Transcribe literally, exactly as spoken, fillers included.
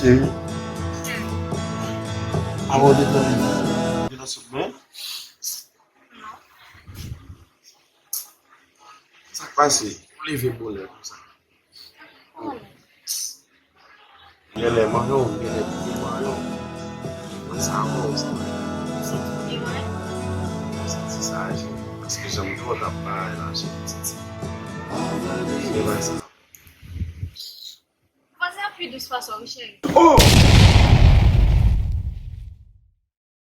Cheri. Avan w te fè vin. Ou te nan souf mwen? Sa k pase? Ou leve bonè konsa. Genlè manyen w, genlè pike manyen w. Mwen sa bon sa. Santi sa aji. Paske jan m di w t ap bay la, jan m santi. Se bay sa. Panse ap pi dous pase w, wi, cheri. Oh!